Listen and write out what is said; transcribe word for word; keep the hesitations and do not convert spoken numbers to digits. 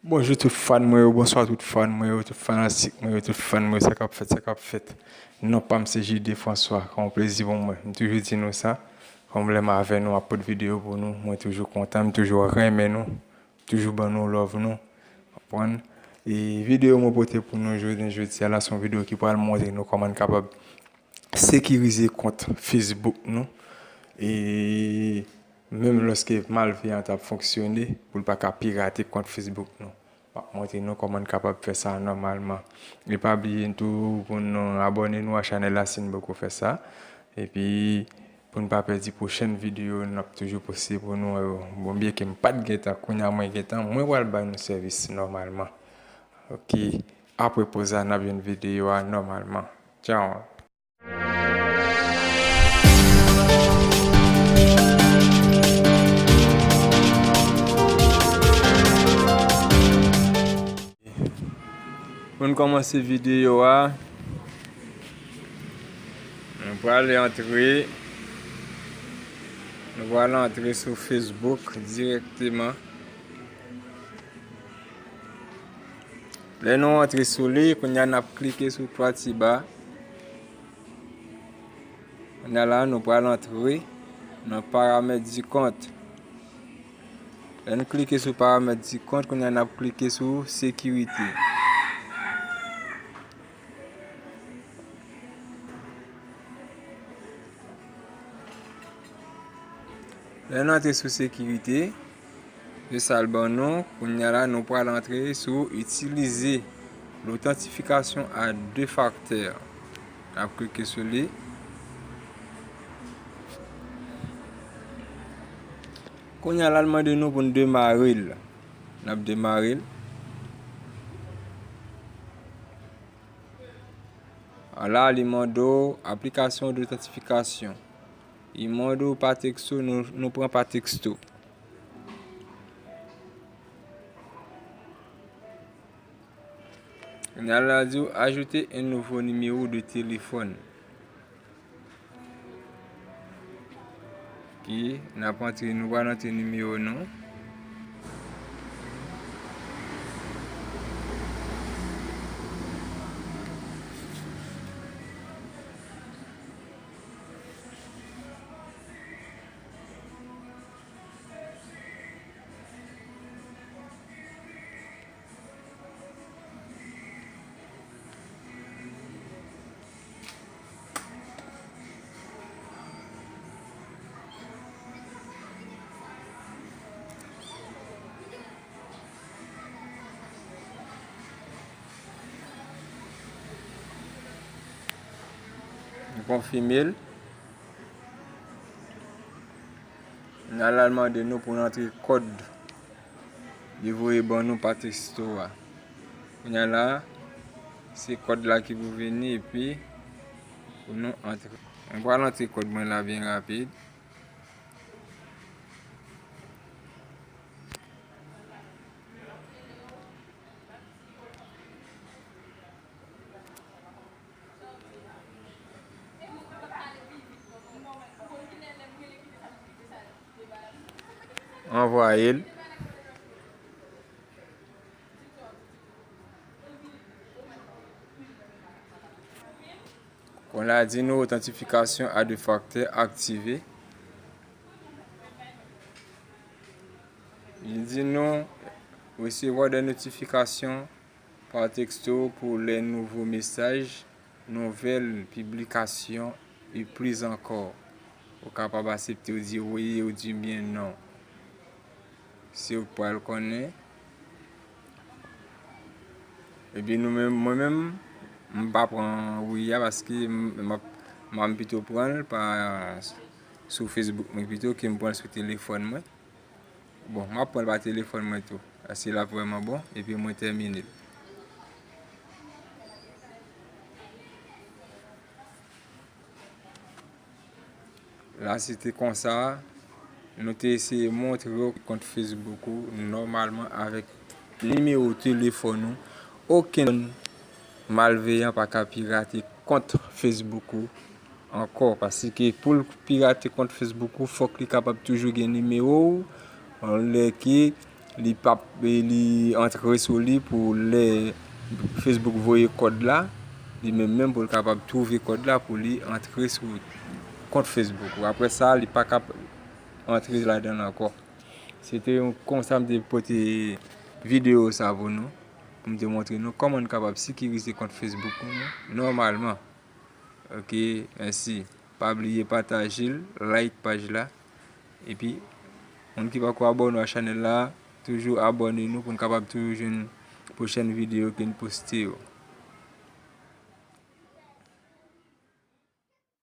Bonjou tout fan mwen yo, bonswa tout fan mwen yo, tout fanatik mwen yo, tout fan mwen yo, sa k ap fèt, sa k ap fèt. Non pa m se J D François, se yon plezi pou mwen. M toujou di nou sa, kòm lè m avè nou, m ap pote videyo pou nou, mwen toujou kontan, m toujou renmen nou, toujou ban nou love nou, konprann? E videyo mwen pote pou nou jounen jodi a la, se yon videyo ki pral montre nou kòman n kapab sekirize kont Facebook nou. E menm lòske malveyan t ap fonksyone, pou l pa ka pirate kont Facebook nou. M ap montre nou kòman n kapab fè sa nòmalman. E pa bliye tou pou nou abòne nou a chanèl la si n poko fè sa. Epi, pou n pa pèdi pwochèn videyo n ap toujou poste pou nou yo. Bon, byenke m pa t gen tan, kounye a mwen gen tan, mwen pral ba nou sèvis nòmalman. Oke, apre poz la, n ap jwenn videyo a nòmalman. Tchao. Pou n kòmanse videyo a, nou pral antre, nou pral antre sou Facebook dirèkteman. Lè nou antre sou li, kounye a n ap klike sou twa ti ba. Kounye a la, nou pral antre nan paramèt di kont. Lè n klike sou paramèt di kont, kounye a n ap klike sou sekirite. Lè n antre sou sekirite, se sa l ban nou. Kounye a la, nou pral antre sou itilize lotantifikasyon a de faktè. N ap klike sou li. Kounye a la, l mande nou pou n demare l. N ap demare l. La, li mande w aplikasyon dotantifikasyon. Li mande w pa teksto, nou, nou pran pa teksto. Kounye a la, di w ajoute un nouveau numéro de téléphone. Ki n ap antre, nou pral antre nimewo nou. Nou konfime l. Kounye a la, l mande nou pou n antre kòd li voye ban nou pa teksto a. Kounye a la, se kòd la ki pou vini, epi pou nou antre. Mwen pral antre kòd mwen la byen rapid. Anvwaye l. Kounye a, di nou otantifikasyon a de faktè aktive. Li di nou recevoir des notifications par texto pour les nouveaux messages, nouvelles publications et plus encore. Ou kapab aksepte, ou di wi, ou di byen non. Si ou pral konnen. Epi nou menm, mwen menm, m pa pran wi a paske m, m ap, m ap pito pran l pa sou Facebook mwen pito ke m pran l sou telefòn mwen. Bon, m ap pran l pa telefòn mwen tou. Paske l ap vrèman bon, epi mwen tèmine l. La, se te konsa, nou te eseye montre w kont Facebook ou nòmalman avèk nimewo telefòn ou. Okenn malveyan pa ka pirate kont Facebook ou ankò, paske pou l pirate kont Facebook ou, fòk li kapab toujou gen nimewo w, lè ke li p ap, li antre sou li pou lè Facebook voye kòd la, li menm menm pou l kapab twouve kòd la pou li antre sou kont Facebook ou. Apre sa, li pa ka antre ladan l ankò. Se te yon konsa m te pote videyo sa pou nou, pou m te montre nou kòman n kapab sekirize kont Facebook nou nòmalman. Ok, mèsi. Pa bliye pataje l, like paj la. Epi, moun ki pako abòne a chanèl la, toujou abòne nou pou n kapab toujou jwenn pwochèn videyo ke n poste yo.